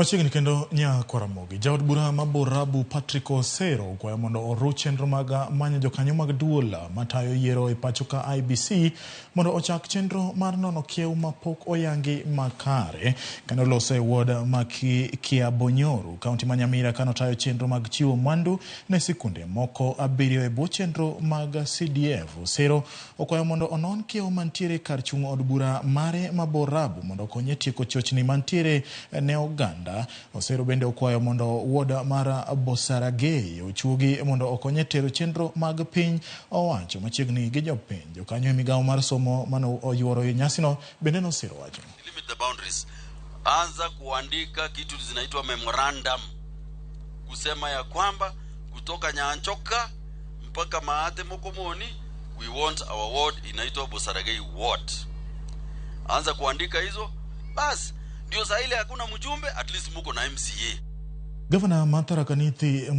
Machiegni kendo Nyakwaramogi, jaod bura ma Borabu Patrick Osero okwayo mondo oruch chenro mag manyo jokanyo mag duol matayo yiero e pacho ka IEBC mondo ochak chenro mar nono kiew mapok oyangi makare. Kendo loso e ward ma Kiabonyoru, kaunti ma Nyamira kanotayo chenro mag chiwo mwandu ne sikunde moko 7 e bwo chenro mag CDF. Osero okwayo mondo onon kiewo mantiere kar chung' od bura mare ma Borabu mondo okonye tieko chochni mantiere ne oganda. Osero bende okwayo mondo ward mar Bosaragei ochuogi mondo okonye tero chenro mag piny owacho machiegni gi jopiny. Jokanyo e migawo mar somo mane oyuoro e nyasino bende nosiro wachno. Limit the boundaries. Anza kuandika kitu zinaitwa memorandum kusema ya kwamba kutoka Nyanchoka mpaka Maate Mokomoni we want our ward inaitwa Bosaragei ward. Anza kuandika hizo basi, ndio saa ile hakuna mjumbe, at least muko na MCA. Gavana ma Tharaka Nithi.